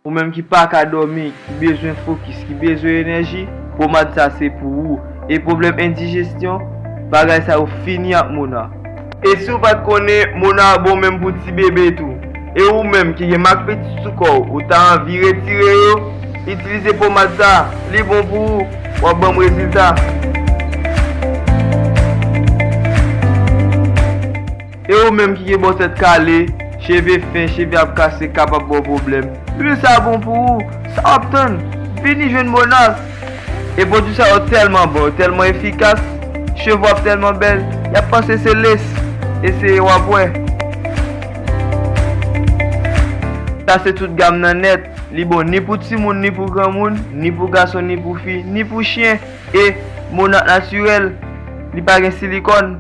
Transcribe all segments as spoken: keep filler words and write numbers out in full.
Ou menm ki pa ka dòmi, ki bezwen fokis, ki bezwen enèji, pomad sa se pou ou. E pwoblèm endijestyon, bagay sa yo fini ak Mona. E si w pa t konnen, Mona bon menm pou ti bebe tou. E ou menm ki gen mak piti sou kò w, ou ta anvi retire yo, itilize pomad sa, li bon pou ou, w ap ban m rezilta. E ou menm ki gen bò tèt kale, cheve fen, cheve ap kase, kapab ba w pwoblèm, lwil sa bon pou ou. Sa w ap tann? Vini jwenn Mona. E pwodui sa yo tèlman bon, yo tèlman efikas, cheve w ap tèlman bèl, y ap panse se lès. Eseye w ap wè. Sa se tout gam nan nèt. Li bon ni pou timoun, ni pou granmoun, ni pou gason, ni pou fi, ni pou chen. E Mona natirèl, li pa gen silikòn.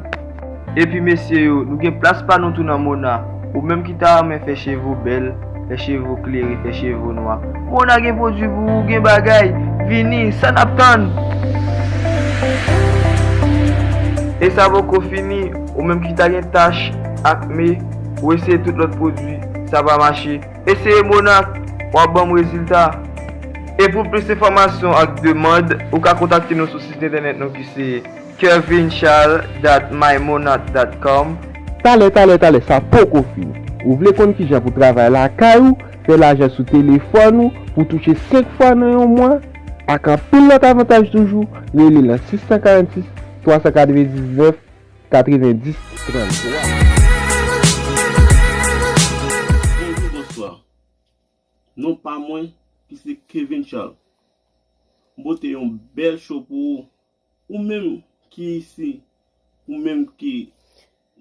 Epi mesye yo, nou gen plas pa nou tou nan Mona. Ou menm ki ta renmen fè cheve w bèl, fè cheve w klere, fè cheve w nwa, Mona gen pwodui pou ou, gen bagay. Vini, sa n ap tann? E sa poko fini, ou menm ki ta gen tach, akne, ou eseye tout lòt pwodui, sa pa mache. Eseye Mona, w ap ban m rezilta. E pou plis enfòmasyon ak demann, ou ka kontakte nou sou sit entènèt nou ki se kevinchal dot mymonat dot com. Talè, talè, talè, sa poko fini. Ou vle konn kijan pou travay lakay ou, fè lajan sou telefòn ou, pou touche senk fwa nan yon mwa, ak anpil lòt avantaj toujou, rele nan sis san karannsis, twa san katrevendiznèf, katrevendis, tranntwa. Bonjou, bonswa. Non pa mwen, ki se Kevin Charles. M pote yon bèl show pou ou. Ou menm ki isi, ou menm ki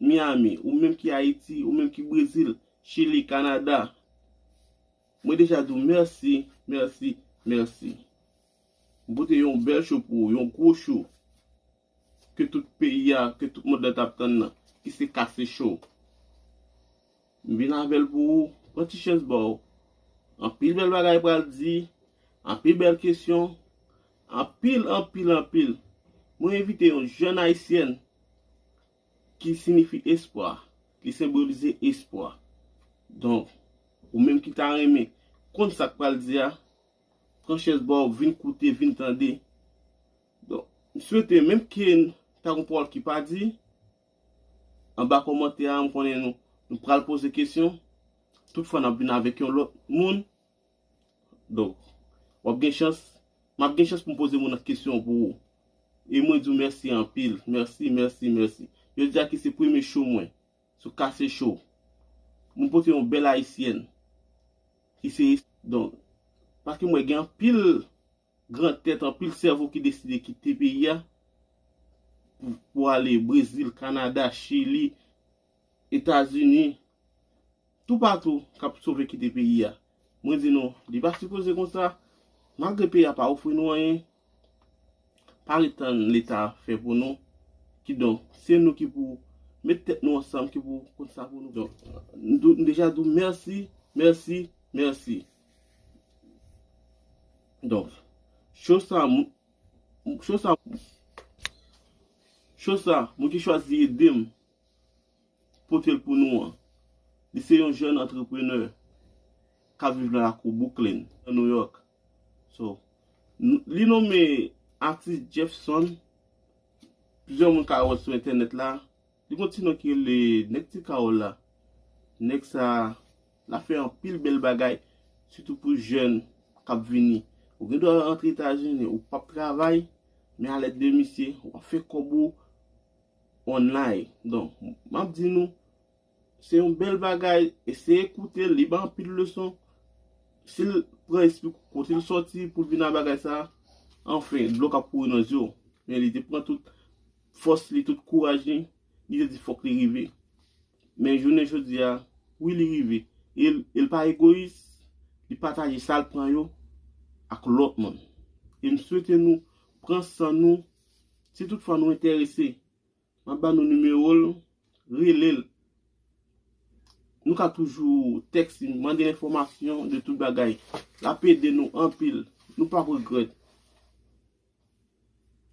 Miami, ou menm ki Ayiti, ou menm ki Brezil, Chili, Kanada. Mwen deja di w mèsi, mèsi, mèsi. M pote yon bèl show pou ou, yon gwo show. Ke tout peyi a, ke tout mond lan t ap tann nan, ki se Kase Show. M vin avè l pou ou, pran ti chèz ba w. Anpil bèl bagay pral di, anpil bèl kesyon, anpil, anpil, anpil. Mwen envite yon jèn ayisyèn ki siyifi espwa, ki senbolize espwa. Donk, ou menm ki ta renmen konn sa k pral di a, pran chèz ba w, vin koute, vin tande. Donk, m swete menm ke ta gon pawòl ki pa di, anba kòmantè a, m konnen nou, nou pral poze kesyon. Toutfwa, n ap vin avèk yon lòt moun. Donk, w ap gen chans, m ap gen chans pou m poze moun nan kesyon pou ou. E mwen di w mèsi anpil. Mèsi, mèsi, mèsi. Jodi a ki se premye show mwen sou Kase Show. Mwen pote yon bèl ayisyèn ki se, donk, paske mwen gen anpil gran tèt, anpil sèvo ki deside kite peyi a pou, pou ale Brezil, Kanada, Chili, Etazini, toupatou k ap sove kite peyi a. Mwen di nou, li pa sipoze konsa, malgre peyi a pa ofri nou anyen, pa ret tann Leta fè pou nou. Kidonk, se nou ki pou met tèt nou ansanm, ki pou konn sa pou nou. Donk, m dou-, m deja di w mèsi, mèsi, mèsi. Donk, show sa, m-, m-, show sa, show sa, moun ki chwazi ede m pote l pou nou an, li se yon jèn antreprenè k ap viv nan lakou Brooklyn, nan New York. So, n-, li nonmen Atis Jeffson. Plizyè moun ka wè l sou entènèt la. Li gon ti non ki rele Nèg Ti Kawòl la. Nèg sa, l ap fè anpil bèl bagay, sitou pou jèn k ap vini. Ou gen dwa rantre Etazini, ou p ap travay, men a lèd de misye, w ap fè kòb ou online. Donk, m ap di nou, se yon bèl bagay, eseye koute l, li ba anpil leson. Si l pran espri kote l sòti pou l vin a bagay sa, anfen, dlo k ap kouri nan zye w. Men li te pran tout fòs li, tout kouraj li, li te di fòk li rive. Men jounen jodi a, wi, li rive. E l, e l pa egoyis, li pataje sa l pran yo ak lòt moun. E m swete nou pran san nou, si toutfwa nou enterese, m ap ba nou nimewo l, rele l. Nou ka toujou tèks li, mande l enfòmasyon de tout bagay. L ap ede nou anpil. Nou p ap regrèt.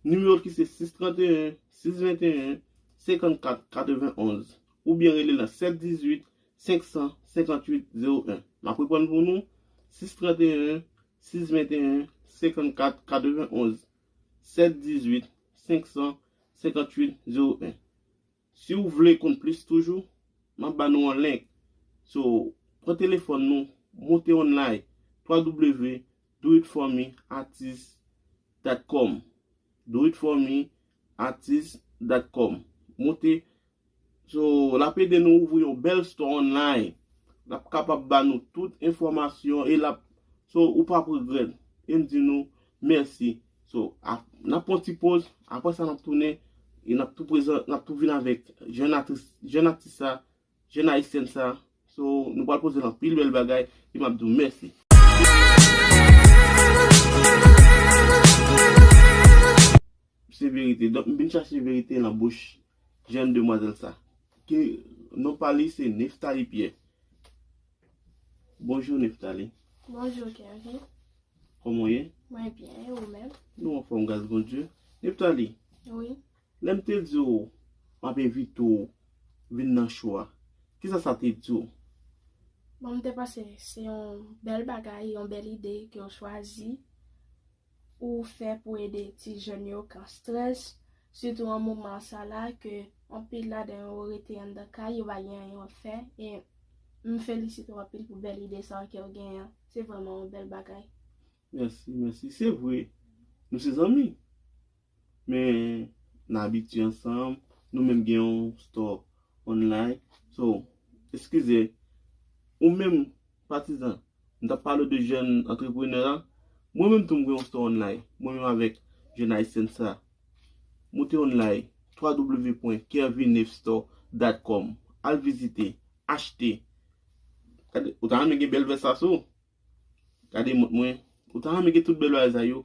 Nimewo l ki se sis trant e en, sis venteyen, senkannkat katrevenonz, oubyen rele nan sèt dizuit, senk san senkanntuit, zewo en. M ap reprann pou nou, sis trant e en, sis venteyen, senkannkat katrevenonz, sèt dizuit, senk san senkanntuit zewo en. Si w vle konn plis toujou, m ap ba nou yon link. So, pran telefòn nou, monte online, w w w dot do it for me artist dot com. Do it for me artist dot com. Monte, so, l ap ede nou ouvri yon bèl store online. L ap kapab ba nou tout enfòmasyon e l ap, so, ou p ap regrèt. E m di nou mèsi. So, ap, n ap pran ti poz, apre sa n ap tounen e n ap tou prezan, n ap tou vin avèk jèn atris, jèn atis sa, jèn ayisyèn sa. So, nou pral poze l anpil bèl bagay e m ap di w mèsi. Se verite. Donk, m vin chache verite nan bouch jèn demwazèl sa. Ki non pa li se Nephtalie Pierre. Bonjou, Nephtalie. Bonjou, Kevin. Kòman w ye? Mwen byen, e ou menm? Nou anfòm, gras Bondye. Nephtalie, wi, lè m te di w m ap envite w vin nan show a, kisa sa te di w? Bon, m te panse se yon bèl bagay, yon bèl ide ke w chwazi ou fè pou ede ti jèn yo k an strès, sitou an moman sa la ke anpil ladan yo rete anndan kay, yo pa gen anyen yo ap fè. E m felisite w anpil pou bèl ide sa ke w genyen an. Se vrèman yon bèl bagay. Mèsi, mèsi. Se vre, nou se zanmi. Men, n abitye ansanm, nou menm gen yon store online. So, eskize, ou menm, patizan, m t ap pale w de jèn antreprenè a. Mwen menm tou, m gen yon store online. Mwen menm avèk jèn ayisyèn sa. Moute online, w w w pwen kervinevstore dot com. Al vizite, achte. Gade, ou ta renmen gen bèl vès sa sou ou? Gade mont mwen. Ou ta renmen gen tout bèl bagay sa yo?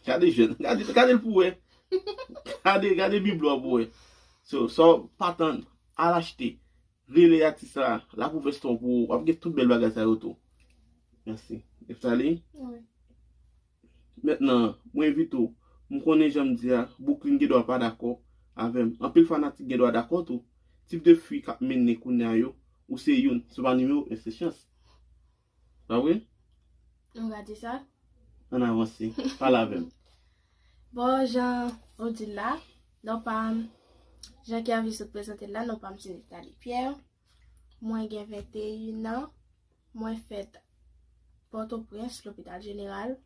Gade jèn. Gade, gade l pou wè. Gade, gade biblo a pou wè. So, sa w pa tann, al achte. Rele atis la, l ap ouvè store pou ou. W ap gen tout bèl bagay sa yo tou. Mèsi. Nephtalie? Wi. Mentnan, mwen envite w. M konnen jan m di a, Brooklyn gen dwa pa dakò avè m. Anpil fanatik gen dwa dakò tou. Tip de fi k ap mennen kounye a yo, ou se youn. Se pa nimewo en, se chans. Pa vre? Nou ka di sa. Ann avanse. Pale avè m. Bon, jan ou di l la, non pa m, jan Kervin sot prezante l la, non pa m se Nephtalie Pierre. Mwen gen venteyen an. Mwen fèt Pòtoprens, Lopital Jeneral.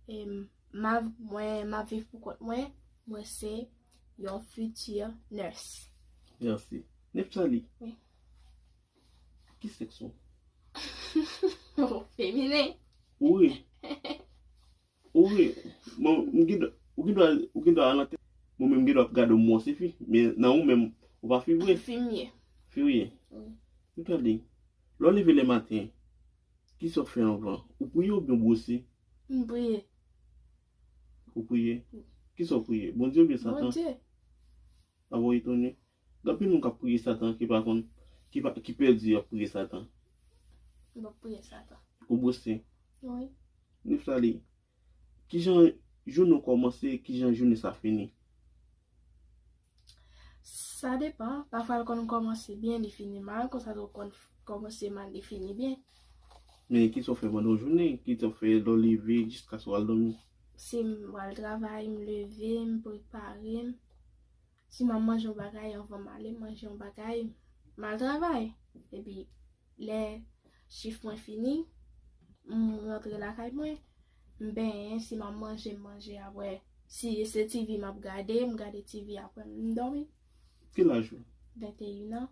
E m, m ap, mwen, m ap viv pou kont mwen. Mwen se yon future nurse. Mèsi. Nephtalie. Wi. Ki sèks ou? Feminen. Wi. Wi. Bon, m gen dwa, ou gen dwa, ou gen dwa al nan tè. Mwen menm m gen dwa ap gade w, m wè w se fi. Men nan ou menm, ou pa fi vre. Fi m ye. Fi w ye. Wi. Nephtalie, lè w leve lè maten, kisa w fè anvan? Ou priye oubyen w bwose? M priye. Ou priye? Kisa w priye? Bondye oubyen Satan? Bondye. Avan w etone. Gen anpil moun k ap priye Satan ki pa konn, ki pa, ki pèdi y ap priye Satan. M ap priye Satan. Ou bwose? Wi. Nephtalie, kijan jounen w kòmanse, kijan jounen sa fini? Sa depan. Pafwa l konn kòmanse byen, li fini mal, konsa tou konn kòmanse mal, li fini byen. Men kisa w fè pandan yon jounen? Kisa w fè lè w leve jiskaske w al dòmi? Si m pral travay, m leve, m prepare m. Si m ap manje yon bagay anvan m ale, m manje yon bagay, m al travay. Epi, lè chif mwen fini, m rantre lakay mwen, m benyen, si m ap manje, m manje apre. Si se T V m ap gade, m gade T V apre, m dòmi. Ki laj ou? Venteyen an.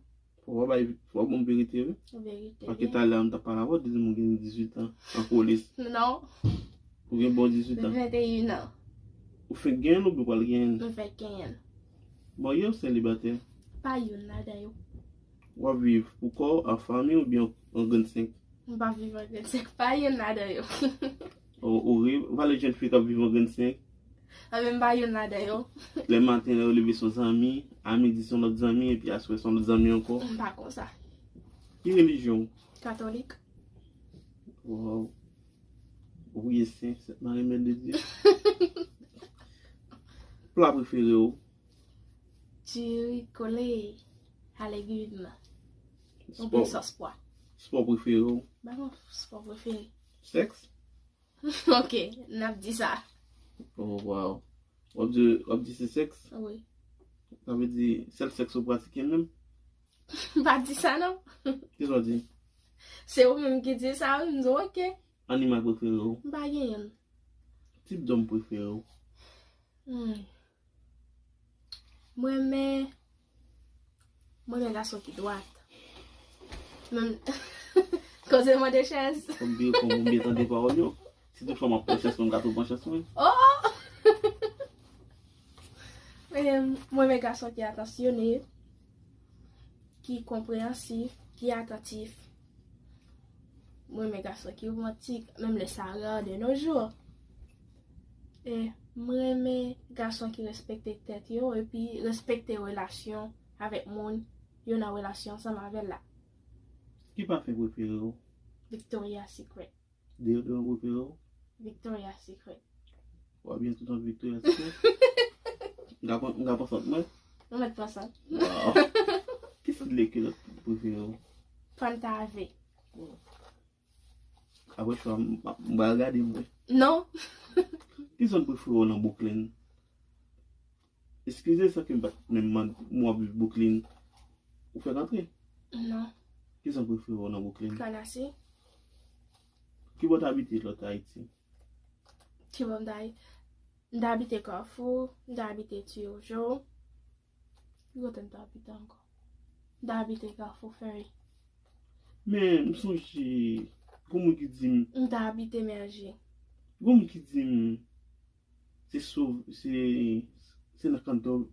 Fò w bay, fò w ban m verite, wi. Verite. Paske talè a m t ap pale avè w, w te di m ou gen dizuit an an polis. Non. Ou gen bon dizuit an. Venteyen an. Ou fenk genyen l oubyen w pral genyen l? M fenk genyen l. Marye ou selibatè? Pa youn ladan yo. W ap viv pou kò w, ak fanmi w oubyen an grenn senk? M p ap viv an grenn senk, pa youn ladan yo. Ou, ou ri, valè jèn fi k ap viv an grenn senk. Anben, m pa youn ladan yo. Lè maten, lè yo leve se yon zanmi, a midi se yon lòt zanmi, epi aswè se yon lòt zanmi ankò. M pa konsa. Ki relijyon w? Katolik. Waw. Ou priye Sen, Sent Mari, Mèt de Dye. Pla prefere w? Diri kole a legim. Oubyen sòs pwa. Spò prefere w? Ba mwen spò prefere. Sèks? Ok, n ap di sa. Oh, wow. W ap di, w ap di se sèks? Wi. Sa vle di, sèl sèks ou pratike menm? M pa di sa non. Kisa w di? Se ou menm ki di sa, wi, m di ok. Animal prefere w? M pa genyen. Tip dòm prefere w? Hmm. Mwen renmen, mwen renmen gason ki dwat. Menm, koze mande chèz. Fò m byen, fò m byen tande pawòl yo. Si tout fwa m ap pran chans mwen, m ka tou pran chans mwen. Oh! Em, mwen renmen gason ki atansyone, ki konpreyansif, ki atantif. Mwen renmen gason ki romantik, menm lè sa rare de nos jours. E mwen renmen gason ki respekte tèt yo epi respekte relasyon avèk moun yo nan relasyon ansanm avè l la. Ki pafen prefere w? Victoria's Secret. Deodoran prefere w? Victoria's Secret. W ap byen tout an Victoria's Secret? M ka pran, m ka pran sant mwen? Ou mèt pran sant. Wow. Ki sant lè kilòt prefere w? Pantave. Apre sa, m, m, m pral gade mwen. Non. Ki zòn prefere w nan Brooklyn? Eskize sa ke m pa t menm mande, mwen w ap viv Brooklyn. Ou fèk antre? Non. Ki zòn prefere w nan Brooklyn? Kanasi. Ki bò w t abite lè w t Ayiti? Ki bò m ta, m ta abite Kafou, m ta abite Tiyojo. Ki kote m ta abite ankò? M ta abite Kafou Ferry. Men, m sonje, gon moun ki di m, M ta abite Mèje. gon moun ki di m, se sou, se, se nan kanto ou,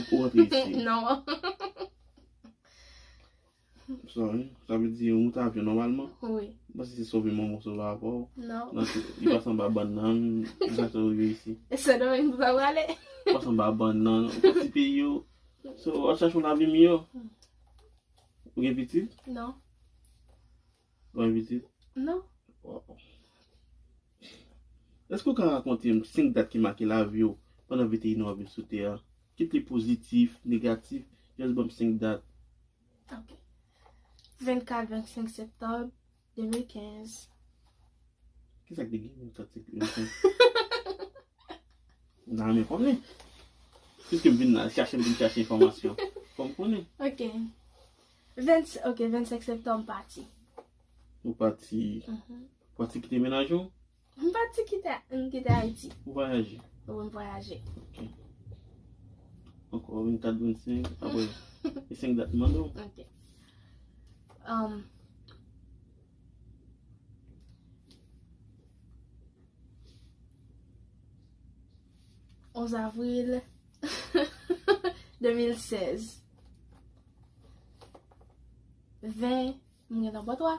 ou rantre isi. Non. Sorry. Sa vle di, ou monte avyon nòmalman? Wi. M panse se sove manman w sove papa w. Non. Nan, li pase anba bannann, li pase rive isi. Sendomeng pou pa prale. Pase anba bannann, ou pati peyi yo. So, w ap chache yon lavi miyò. Ou gen pitit? Non. Ou gen pitit? Non. Wow. Èske w ka rakonte m senk dat ki make lavi w pandan venteyen an w ap viv sou tè a? Kit li pozitif, negatif, just ban m senk dat. Ok. Vennkat, vennsenk septanm de mil kenz. Kisa k te gen vennkat, vennsenk? M ta renmen konnen. Piske m vin la chache, m vin chache enfòmasyon. Fò m konnen. Ok. Ven, ok, vennsenk septanm pati. Ou pati, Mhm. pati kite mennaj ou? M pati kite, m kite Ayiti. Ou vwayaje? Wi, m vwayaje. Ankò vennkat, vennsenk, apre e senk dat m mande w. Ok. Um, onz avril de mil sèz. Ven, m gen nan bò twa.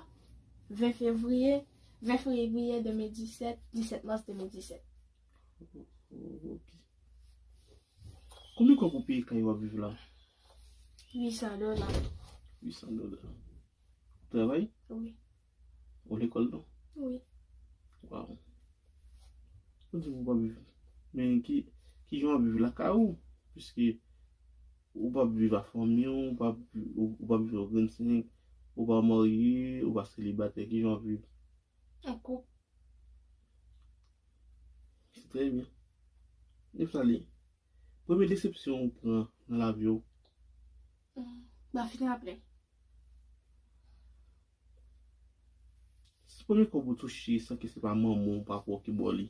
Ven fevriye, ven fevriye de mil disèt, disèt mas de mil disèt. Ok. Konbyen kòb ou peye kay w ap viv la? Uit san dola. Uit san dola. Ou travay? Wi. Ou lekòl tou? Wi. Wow. Ou di ou p ap viv. Men ki, ki jan w ap viv lakay ou? Piske ou p ap viv ak fanmi w, ou p ap, ou, ou p ap viv ak grenn senk, ou pa marye, ou pa selibatè, ki jan w ap viv? An koup. Se trè byen. Neftalie, premye desepsyon ou pran nan lavi w? Mm, ba fin raple. Se premye kòb ou touche san ke se pa manman w, papa w ki ba w li?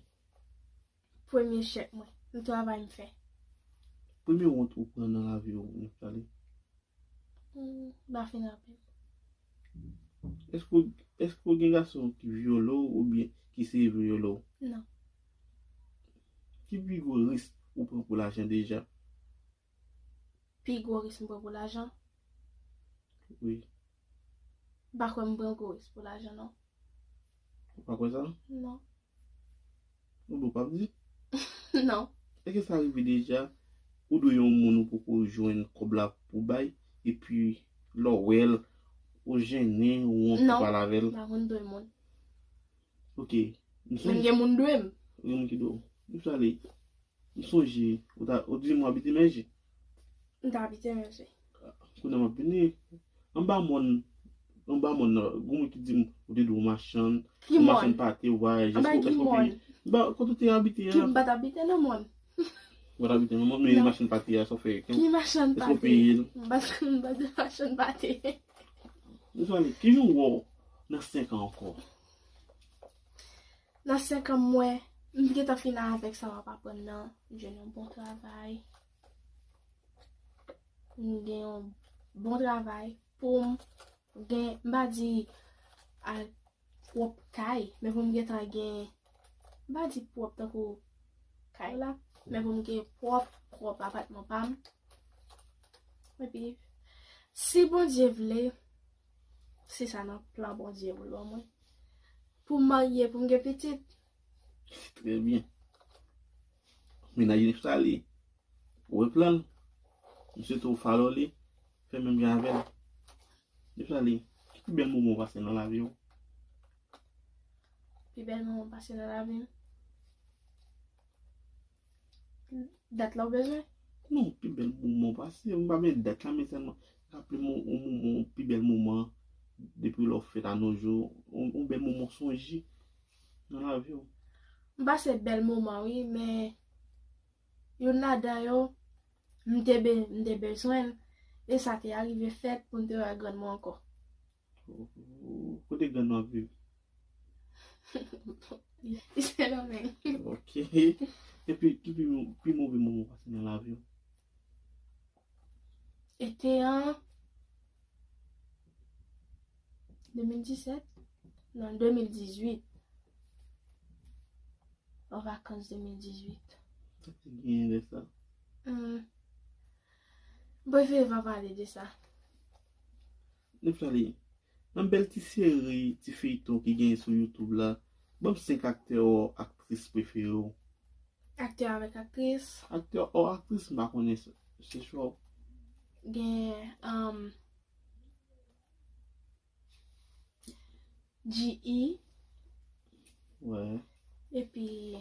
Premye chèk mwen. M travay m fè. Premye wont ou pran nan lavi w, Neftalie? Mm, ba fin raple. Èske w, èske w gen gason ki vyole w oubyen ki seye vyole w? Non. Ki pi gwo risk ou pran pou lajan deja? Pi gwo risk m pran pou lajan? Wi. M pa kwè m pran gwo risk pou lajan, non. Ou pa kwè sa? Non. Ou dwe p ap di. Non. Èske sa rive deja? Ou dwe yon moun ou poko jwenn kòb la pou bay, epi lè w wè l, ou jennen, ou wont pou pale avè l? Non. M pa konn dwe moun. Ok. M Men m gen moun dwe m. Gen moun ki dwe w. M sale. M sonje, ou ta, ou di m w abite Mèje. M ta abite Mèje. Kounye a m ap vini. Anba mòn, Anba mòn nan, gon moun ki di m, ou te dwe yon machann, yon machann pate, ou pa jès, ou eske ou peye. Anba ki mòn? Anba, kote ou te abite a? Ki m pa t abite nan mòn. Ou pa t abite nan mòn, men machann pate a, sa w fè? Ki machann pate? Eske ou peye l? M pa t, m pa t de machann pate. Mesye, ki jan w wè w nan senk an ankò? Nan senk an, m wè, m gentan fin avèk sa m ap aprann nan, m jwenn yon bon travay. M gen yon bon travay pou m gen, m pa di al pwòp kay, men pou m gentan gen, m pa di pwòp tankou kay la, men pou m gen pwòp, pwòp apatman pa m. Epi, si Bondye vle, se sa nan plan Bondye pou l ban mwen. Pou m marye, pou m gen pitit. Trè byen. Mennaj Nefsali. Ou wè plan l? M swete w follow li, fè menm jan avè l. Depi sa li, ki pi bèl moman w pase nan lavi w? Pi bèl moman m pase nan lavi m? Dat la w bezwen? Non, pi bèl moman w pase. M pa bezwen dat la, men sèlman raple m yon, yon moman, yon pi bèl moman depi lè w fèt a nos jours, yon, yon bèl moman w sonje nan lavi w. M pase bèl moman, wi, men youn ladan yo, m te be-, m te bezwen l, e sa te arive fèt pou m te wè grann mwen ankò. Kote grann nou ap viv? Li Sendomeng. Ok. Epi, ki pi, pi move moman w pase nan lavi w? Ete an de mil disèt? Non, de mil dizuit. An vakans de mil dizuit. Sa te genyen lè sa? Hmm. M prefere pa pale de sa. Nefsali, nan bèl ti seri, ti feyton ki genyen sou YouTube la, ban m senk aktè ou aktris prefere w. Aktè avèk aktris? Aktè ou aktris, m pa konnen, se, se chwa w. Gen, um, G E. Wè. Epi,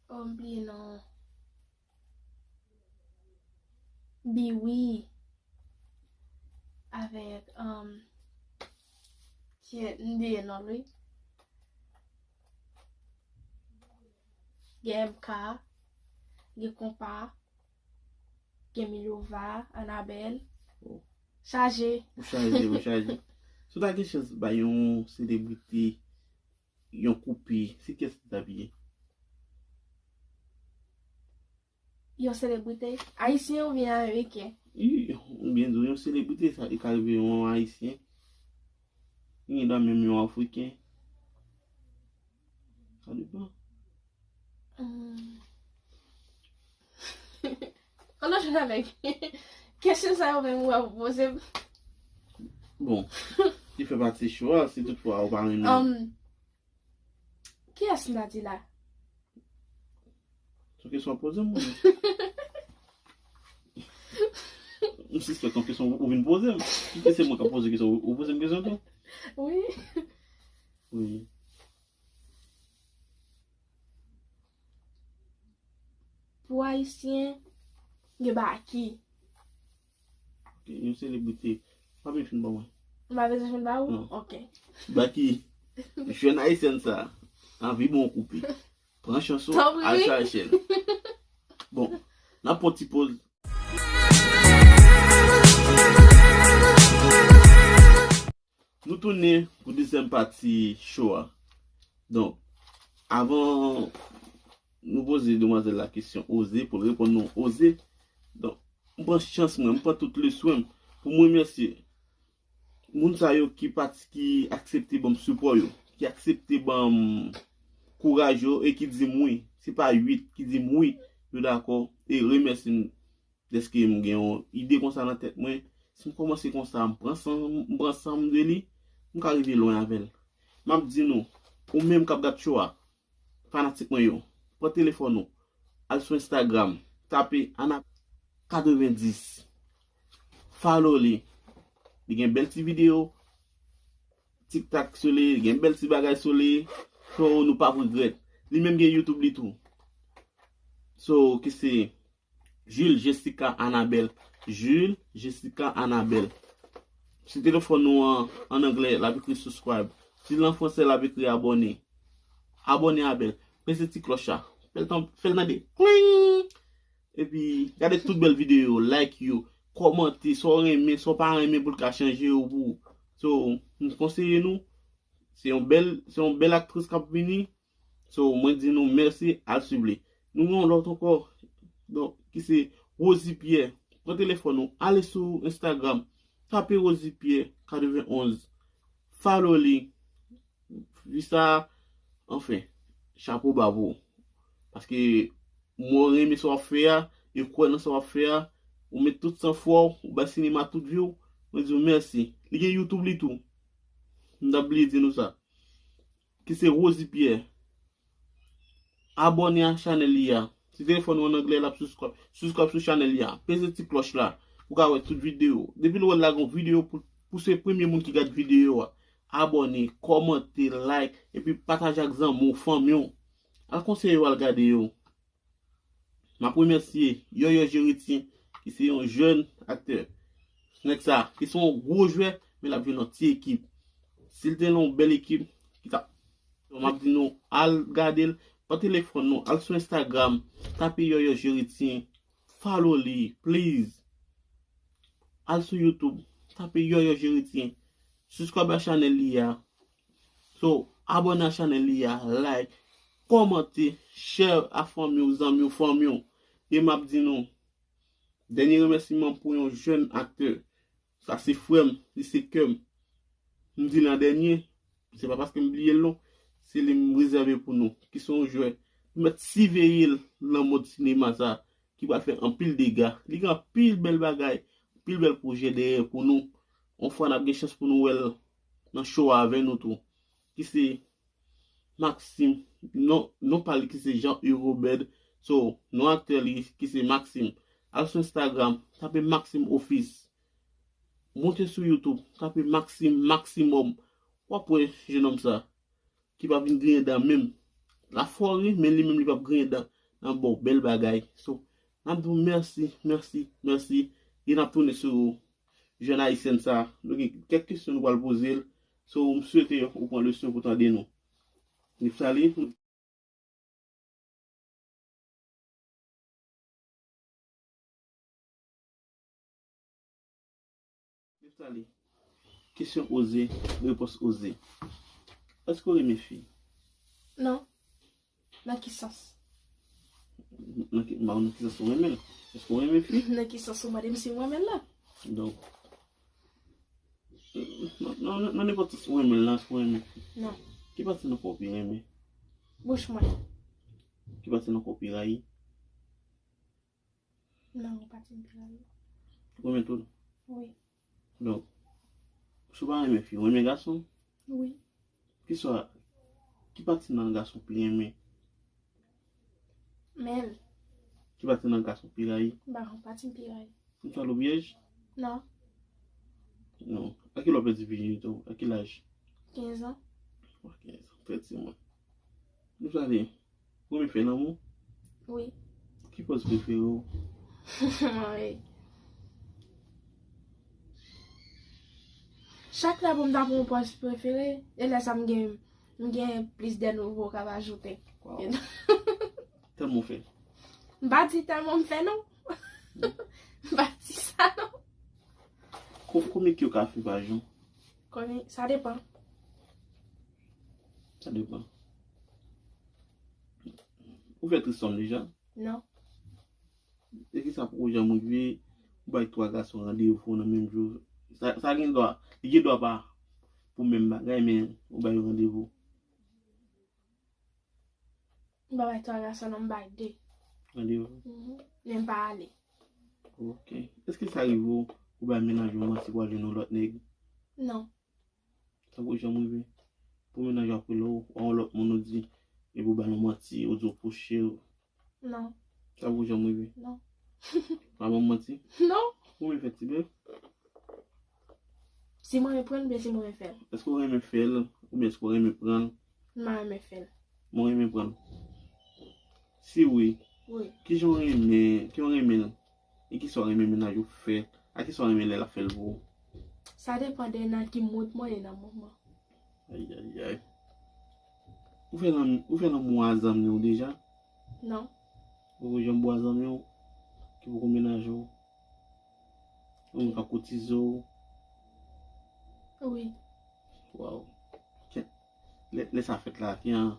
oh, m bliye non. Biwi. Avèk, um, ki, m bliye non l, wi. Gen M K, gen Konpa, gen Milova, Anabèl. Oh. Chaje. Ou chaje, ou chaje. Si w ta gen chans bay yon selebrite yon koupe, se kiyès li t ap ye? Yon selebrite ayisyen oubyen ameriken? Wi, m byen di w, yon selebrite, sa, li ka rive yon ayisyen. Li gen dwa menm yon afriken. Sa depann. Hmm. Kote w jwenn avèk kesyon sa yo menm ou ap poze m? Bon, li fè pati chwa, si toutfwa ou pa renmen. Um, kiyès m ta di la? Se yon kesyon w ap poze m, mwen. M sispèk se yon kesyon ou vin poze m. Piske se mwen k ap poze kesyon, ou poze m kesyon tou? Wi. Wi. Pou ayisyen, gen Baky. Ok, yon selebrite. Pa bezwen fin ban mwen. M pa bezwen fin ba ou? Non. Ok. Baky, jèn ayisyèn sa, anvi bon koupe. Pran chans ou, al chache l. Bon, n ap pran ti poz. Nou tounen pou dezyèm pati show a. Donk, avan nou poze demwazèl la kesyon Oze, pou l reponn nou Oze. Donk, m pran chans mwen, m pran tout le swen m pou m remèsye moun sa yo ki pati, ki aksepte ban m sipò yo, ki aksepte ban m kouraj yo e ki di m wi. Se pa uit, ki di m wi, yo dakò e remèsye m dèske m gen yon ide konsa nan tèt mwen. Si m kòmanse konsa, m pran san, m pran san m de li, m ka rive lwen avè l. M ap di nou, ou menm k ap gad show a, fanatik mwen yo, pran telefòn ou, al sou Instagram, tape Ana katrevendis. Follow li. Li gen bèl ti videyo, TikTok sou li, li gen bèl ti bagay sou li. So, nou p ap regrèt. Li menm gen YouTube li tou. So, ki se Jules Jessica Anabelle. Jules, Jessica, Annabelle. Si telefòn ou an, an anglè, l ap ekri subscribe. Si l an fransè, l ap ekri abòne. Abòne a bèl. Peze ti klòch la. Fè l tan-, fè l tande. Kling! Epi, gade tout bèl videyo yo, like yo, kòmante, sa w renmen, sa w pa renmen pou l ka chanje yo pou ou. So, m konseye nou, se yon bèl, se yon bèl aktris k ap vini. So, mwen di nou mèsi, al swiv li. Nou gen yon lòt ankò, donk, ki se Rosie Pierre. Pran telefòn ou, ale sou Instagram, tape Rosie Pierre katrevenn onz, follow li, fi sa, anfen, chapo ba pou ou. Paske mwen renmen sa w ap fè a, e kwè nan sa w ap fè a, ou met tout san fwa w, ou bay sinema tout vi w, mwen di w mèsi. Li gen YouTube li tou. M t ap bliye di nou sa. Ki se Rosie Pierre. Abòne a chanèl li a. Si telefòn ou an anglè, l ap subscribe. Subscribe sou chanèl li a. Peze ti klòch la pou w ka wè tout videyo. Depi lè w wè l lage yon videyo pou, pou se premye moun ki gad videyo a. Abòne, kòmante, like, epi pataje ak zanmi w, fanmi w. Al konseye yo al gade yo. M ap remèsye Yoyo Jeritien, ki se yon jèn aktè. Nèg sa, ki se yon gwo jwè, men l ap jwe nan ti ekip. Si l te nan yon bèl ekip, li t ap. M ap di nou, al gade l, pran telefòn nou, al sou Instagram, tape Yoyo Jeritien, follow li, please. Al sou YouTube, tape Yoyo Jeritien, subscribe a chanèl li a. So, abòne a chanèl li a, like, kòmante, share a fanmi w, zanmi w, fanmi w. E m ap di nou, dènye remèsiman pou yon jèn aktè. Sa se frè m, li se kè m. M di l an dènye, se pa paske m bliye l non, se li m rezève pou nou, ki se yon jwè. Nou mèt siveye l nan mond sinema sa, ki pral fè anpil dega. Li gen anpil bèl bagay, anpil bèl pwojè dèyè pou nou. Yon fwa n ap gen chans pou nou wè l nan show a avè nou tou. Ki se Maxime, non, non pa li ki se Jean Hugo Bed. So, non aktè li ki se Maxime. Al sou Instagram, tape Maxime Office. Monte sou YouTube, tape Maxime Maximum. W ap wè jennonm sa ki p ap vin griyen dan menm. L ap fè w ri, men li menm li p ap griyen dan. L ap ba w bèl bagay. So, n ap di w mèsi, mèsi, mèsi. E n ap tounen sou jèn ayisyèn sa. Nou gen kèk kesyon nou pral poze l. So, m swete ou pran leson pou tande nou. Niftaly. Niftaly. Kesyon oze, repons oze. Èske w renmen fi? Non. Nan ki sans? Nan ki, m pa konn nan ki sans ou renmen l. Èske w renmen fi? Nan ki sans ou mande m si m renmen l la? Donk, nan, nan, nan nenpòt sans ou renmen l la, èske w renmen fi? Non. Ki pati nan kò w pi renmen? Bouch mwen. Ki pati nan kò w pi rayi? Non, ou pa t fin pale. Ou renmen tout? Wi. Donk, si w pa renmen fi, ou renmen gason? Wi. Kiswa, ki pati nan gason pi renmen? Men l. Ki pati nan gason pi rayi? M pa konn pati m pi rayi. Ou t al o pyèj? Non. Non. A ki lè w pèdi vijinite w? A ki laj? Kenz an. A kenz an, trè timoun. Nou pale. Ou renmen fè lanmou? Wi. Ki pòz prefere w? Wi. Chak lè pou m ta pran yon pòz prefere, e lè sa m gen, m gen plis de nouvo k ap ajoute. Waw. Tèlman w fè. M pa di tèlman m fè non. M pa di sa non. Ko-, konbyen ke w ka fè pa jou? Konbyen? Sa depann. Sa depann. Ou fè trisòm deja? Non. E kisa pou ou janm rive, ou bay twa gason randevou nan menm jou? Sa, sa gen dwa, li gen dwa pa pou menm bagay, men ou bay yo randevou. M pa bay twa gason non, m bay de. Randevou? Mhm. Men m pa ale. Ok. Èske sa rive w, ou bay mennaj ou manti pou al jwenn yon lòt nèg? Non. Sa poko janm rive? Pou mennaj ou ap rele w, ou yon lòt moun ou di, epi ou ba l yon manti, ou di w pwoche l. Non. Sa poko janm rive? Non. Pa ban m manti? Non. Ou renmen fè ti bèf? Si mwen renmen pran l, oubyen si mwen renmen fè l? Èske w renmen fè l, oubyen èske w renmen pran l? Mwen renmen fè l. Mwen renmen pran l. Si wi, wi, kijan w renmen, kijan w renmen l? Kisa w renmen mennaj ou fè? A kisa w renmen lè l ap fè l pou ou? Sa depann de nan ki mood mwen ye nan moman. Ayayay. Ou fè lanm-, ou fè lanmou a zanmi w deja? Non. Ou janm bwa zanmi w ki poko mennaj ou? Ou menm k ap koutize w? Wi. Waw. Kè-, lè, lè sa fèt la, ki an,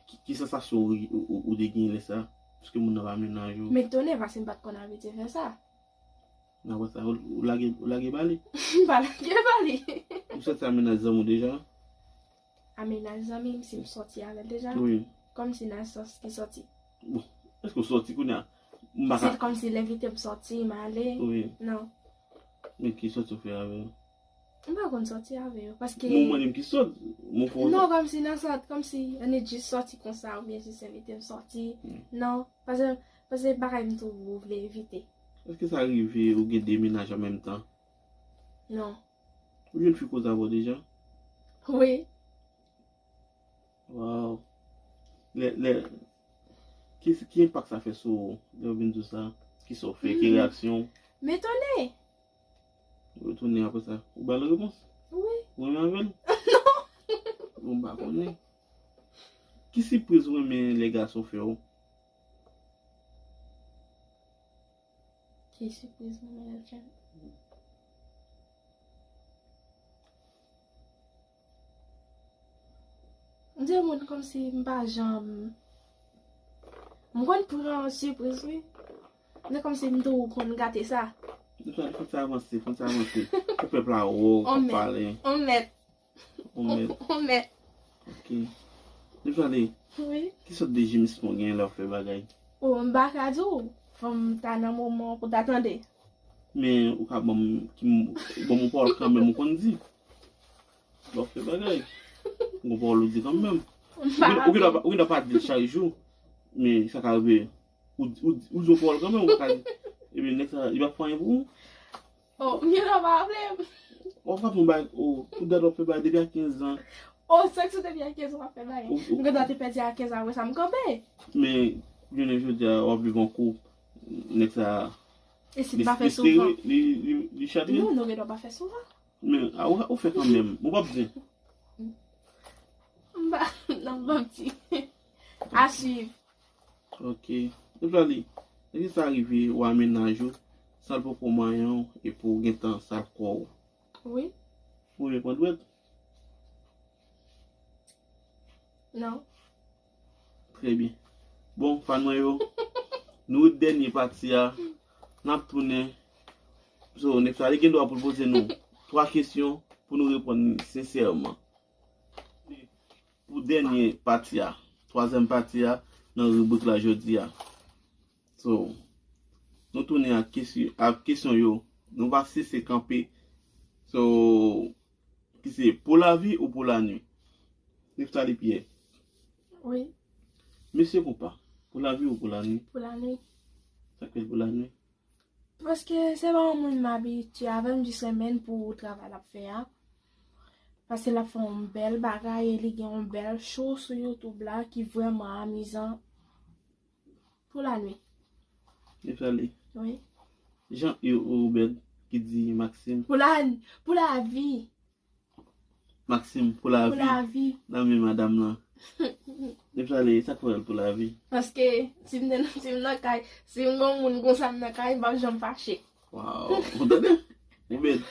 ki, ki sansasyon ou, ou, ou, ou te gen lè sa? Paske moun nan pa mennaj ou. M etone paske m pa t konn abitye fè sa. Nan wè sa, ou, ou lage, ou lage ba li? M pa lage ba li. Ou sòti a mennaj zanmi w deja? A mennaj zanmi m, si m sòti avè l deja? Wi. Kòmsi nan sans ki sòti. Bon, èske w sòti kounye a? M pa ka. Se kòmsi l envite m sòti, m ale. Wi. Non. Men ki sòti w fè avè l? M pa konn sòti avè yo, paske. Mwen, mwen menm ki sòt, mwen fè w. Non, kòmsi nan sòt, kòmsi ann jis sòti konsa, oubyen jis envite m sòti. Hmm. Non, paske, paske bagay m tou ou vle evite. Èske sa rive ou gen de mennaj an menm tan? Non. Ou jwenn fi koze avè w deja? Wi. Waw. Lè, lè, ki, ki enpak sa fè sou ou? Lè yo vin di w sa, kisa w fè? Ki reyaksyon w? M etone. Ou etone apre sa. Ou ba l repons? Wi. Ou renmen avè l? Non. Bon, m pa konnen. Ki sipriz ou renmen lè gason fè w? Ki sipriz mwen renmen fè? M di moun kòmsi m pa janm. M konn pran sipriz, wi. M di kòmsi m tou konn gate sa. Fòn sa avanse, fòn sa avanse. Pou pèp la wè w k ap pale. On mèt. On mèt. On mèt. Ok. Depi ale. Wi. Ki sòt de jemisman w gen lè w ap fè bagay? O, m pa ka di w. Fò m ta nan moman pou ta tande. Men ou ka ban m, ki m, ban m yon pawòl kanmenm ou konn di. Lè w ap fè bagay. Yon pawòl ou di kanmenm. M pa. Ou gen, ou gen dwa pa, ou gen dwa pa di l chak jou. Men sa ka rive. Ou, ou, ou di yon pawòl kanmenm, ou pa ka di. Ebyen, nèg sa, li p ap fè anyen pou ou. Oh, m gen dwa pa raple m. W ap frape yon bagay, oh, tout dat w ap fè bagay depi a kenz an. Oh, sèks depi a kenz an w ap fè bagay. Ou, ou, m gen dwa te pèdi a kenz an, apre sa m kanpe. Men, jounen jodi a, w ap viv an koup, nèg sa, e si li, pa fè li souvan? Li, li, li chate? Non, nou gen dwa pa fè souvan. Men, a, ou, ou fè kanmenm. Bon, w ap di. M pa, non, m p ap di. A swiv. Ok. Depi ale, èske sa rive ou a mennaj ou, san l poko manyen w, epi w gentan sa l kwè w? Wi. Ou renmen pran dwèt? Non. Trè byen. Bon, fan mwen yo, nou rive dènye pati a, n ap tounen. So, Nephtalie gen dwa pou l poze nou twa kesyon pou nou reponn li sensèman. Pou dènye pati a, twazyèm pati a, nan ribrik la jodi a. So, nou tounen ak kesyon, ak kesyon yo. Nou pa sese kanpe. So, ki se pou lavi ou pou lanwi? Nephtalie Pierre. Wi. Mesye konpa, pou lavi ou pou lanwi? Pou lanwi. Sa k fè l pou lanwi? Paske se pa yon moun m abitye avè l, m jis renmen l pou travay l ap fè a. Paske l ap fè yon bèl bagay e li gen yon bèl show sou YouTube la ki vrèman amizan. Pou lanwi. Nephtalie. Wi. Jean Hubert ki di Maxime. Pou la, pou lavi. Maxime, pou lavi. Pou lavi. Nan men madanm lan. Depi sa li, sa k fè l pou lavi? Paske si m te nan, si m nan kay, si m gon moun konsa m nan kay, m p ap janm fache. Waw, ou tande? Ou bèt.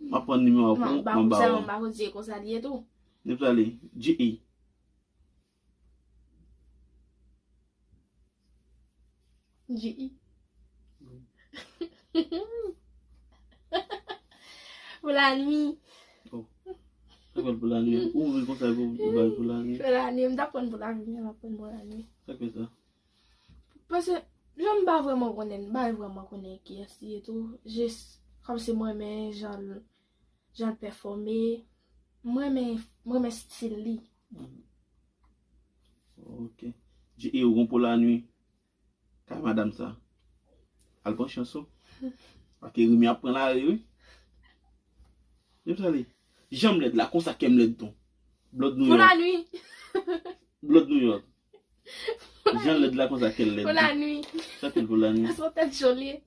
M ap pran nimewo a pou ou, m ap ba ou. Sèlman m pa konn si e konsa li ye tou. Depi sa li, G E. G E. Pou lanwi. Oh. Sa k fè l pou lanwi? Ou vle konsa pou, pou bay pou lanwi? Pou lanwi, m t ap pran pou lanwi, men m ap pran pou lanwi. Sa k fè sa? Paske, jan m pa vrèman konnen, m pa vrèman konnen kiyès li ye tou. Jis, kòmsi mwen renmen jan l, jan l pèfòme. Mwen renmen, mwen renmen stil li. Mhm. Ok. G E, ou gon pou lanwi. Kay madanm sa. Al pran chans ou. Paske Rimi ap pran lari, wi. Depi sa li, jan m lèd la, konsa kè m lèd tou. Blood New York. Pou lanwi. Blood New York. Jan lèd la konsa kè l lèd. Pou lanwi. Sa fè l pou lanwi. Sa se yon tèt cho li ye.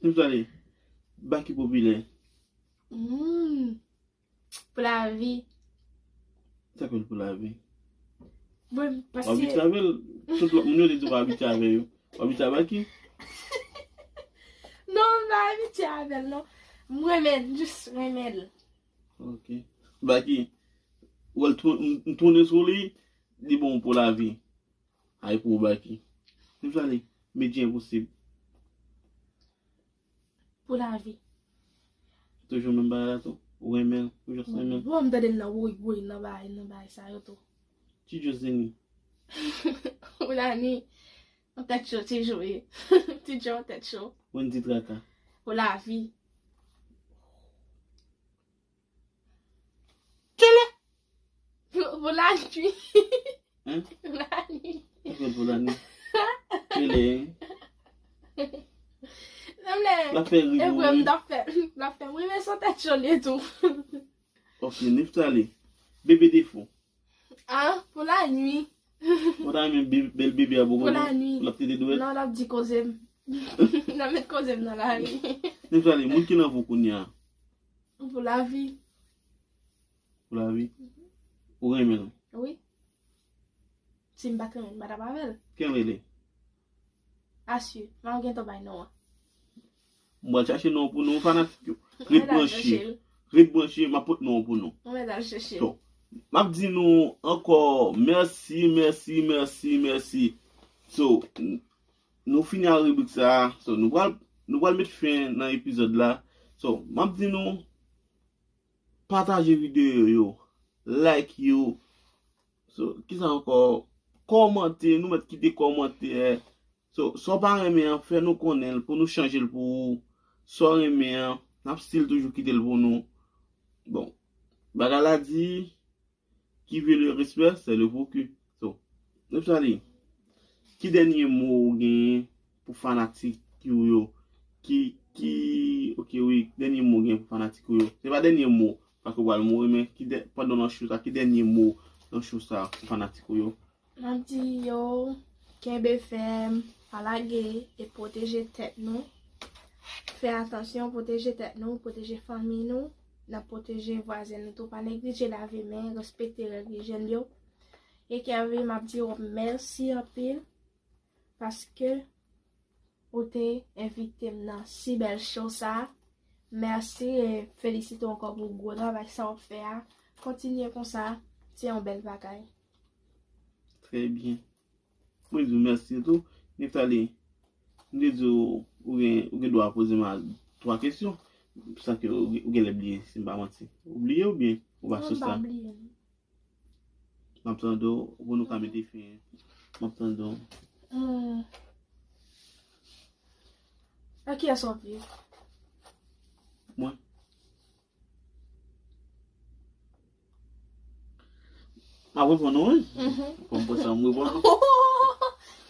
Nèftalin, Baky popilè. Hmm. Pou lavi. Sa fè l pou lavi. Mwen, w paske abitye avè l. Tout lòt moun yo te di w pa abitye avè yo. W abitye avè Baky? Non, m pa abitye avè l, non. M renmen l, jis renmen l. Ok. Baky, w wè l tou-, m, m tounen sou li, li bon pou lavi. Ay pou ou, Baky. Nèftalin, Medjy Enposib. Pou lavi. Toujou menm bagay la tou. Ou renmen l, ou jis renmen l. Bon, m tande l nan woy woy, nan bagay, nan bagay sa yo tou. Ti Djo Zenny. Pou lanwi. Yon tèt cho, Ti Djo ye. Ti Djo, yon tèt cho. Wendy Traka. Pou lavi. Kèlè? Pou lanwi. Hein? Pou lanwi. Sa fè l pou lanwi. Kèlè, hein? Sanble. L ap fè ri pou wi. L ap fè, l ap fè ri, men se yon tèt cho li ye tou. Ok, Nèftalin. Bebe Defo. Ah, pou lanwi. Ou ta renmen be-, bèl bebe a pou konnen? Pou lanwi. L ap tete dwèt? Non, l ap di koze m. L ap met koze m nan lari. Nèftalin, moun ki nan vi w kounye a. Pou lavi. Pou lavi? Ou renmen l? Wi. Si m pa t renmen l, m pa t ap avè l. Ki jan l rele? Asye, m ap gentan bay non an. M pral chache non pou nou, fanatik yo. Ret branche. Ret branche, m ap pote non an pou nou. Mwen al chache. So, m ap di nou ankò mèsi, mèsi, mèsi, mèsi. So, n-, nou fini ak ribrik sa a. So, nou pral, nou pral met fen nan epizòd la. So, m ap di nou, pataje videyo yo, like yo. So, kisa ankò? Kòmante, nou mèt kite kòmantè. So, sa w pa renmen an, fè nou konnen l pou nou chanje l pou ou. Sa w renmen an, n ap still toujou kite l pou nou. Bon, bagay la di, qui veut le respect, c'est le focus. So, Nèftalin, ki dènye mo ou genyen pou fanatik ou yo? Ki, ki, ok, wi, dènye mo ou genyen pou fanatik ou yo? Se pa dènye mo, paske w pral mouri, men ki dè-, pandan nan show sa, ki dènye mo nan show sa pou fanatik ou yo? M ap di yo, kenbe fèm, pa lage, e pwoteje tèt nou. Fè atansyon, pwoteje tèt nou, pwoteje fanmi nou, n ap pwoteje vwazen nou tou. Pa neglije lave men, respekte règ ijyèn yo. E Kervy, m ap di w mèsi anpil, paske ou te envite m nan si bèl show sa. Mèsi e felisite w ankò pou gwo travay sa w ap fè a. Kontinye konsa, se yon bèl bagay. Trè byen. Mwen di w mèsi tou. Nèftalin, m te di w, ou gen, ou gen dwa poze m a twa kesyon. San ke ou, ou genlè bliye, si m pa manti. Ou bliye oubyen ou pa sou sa? Non, m pa bliye. M ap tande w, pou nou ka mete fen. M ap tande w. Hmm. A kiyès w ap viv? Mwen. M ap reponn ou, wi. Mhm. Fò m pran sa, m reponn ou.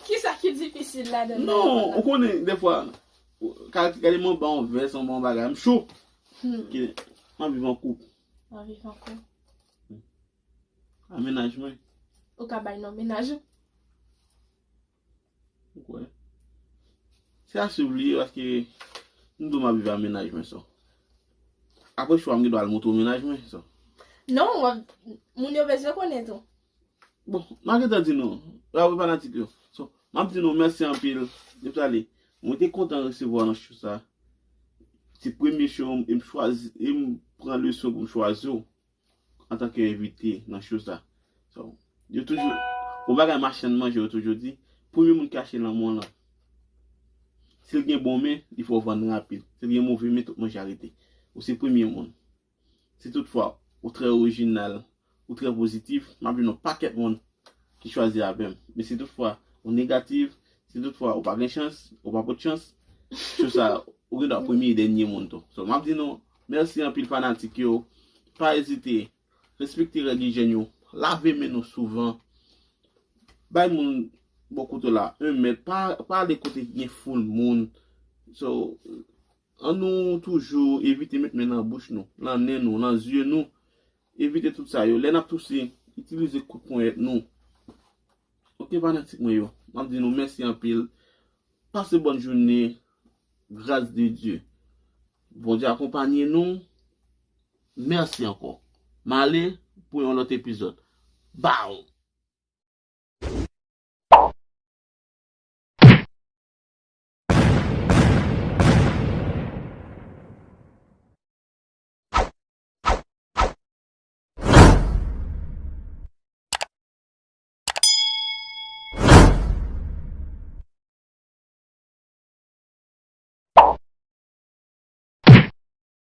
Kisa ki difisil ladan l? Non, ou konnen, dèfwa, ou ka gade mwen ba yon vès, yon bon bagay, m cho. Hmm. Ke m ap viv an koup. M ap viv an koup. A mennaj mwen. Ou ka bay non mennaj ou? Ou kwè? Se a swiv li ye, paske m di w m ap viv a mennaj mwen, so. Apre chwa, m gen dwa al montre w mennaj mwen, so. Non, w ap, moun yo bezwen konnen tou. Bon, m a gentan di nou, bravo fanatik yo. So, m ap di nou mèsi anpil. Nèftalin, mwen te kontan resevwa w nan show sa. Se premye show m, e m chwazi, e m pran leson pou m chwazi w antanke envite nan show sa. So, yo toujou, yon bagay machann manje yo toujou di, premye moun ki achte lanmou an lan, si l gen bon men, li fè w vann rapid. Si l gen move men, tout manje a rete. Ou se premye moun. Si toutfwa ou trè orijinal, ou trè pozitif, m ap jwenn yon pakèt moun ki chwazi avè m. Men si toutfwa ou negatif, si toutfwa ou pa gen chans, ou pa pot chans, sou sa, ou gen dwa premye e dènye moun tou. So, m ap di nou, mèsi anpil fanatik yo. Pa ezite, respekte règ ijyèn yo, lave men nou souvan. Bay moun bò kote w la, yon mèt, pa, pa ale kote ki gen foul moun. So, ann nou toujou evite met men nan bouch nou, nan nen nou, nan zye nou. Evite tout sa yo. Lè n ap touse, itilize kout ponyèt nou. Ok, fanatik mwen yo, m ap di nou mèsi anpil. Pase bòn jounen. Gras de Dye. Bondye akonpanye nou. Mèsi ankò. M ale pou yon lòt epizòd. Bow!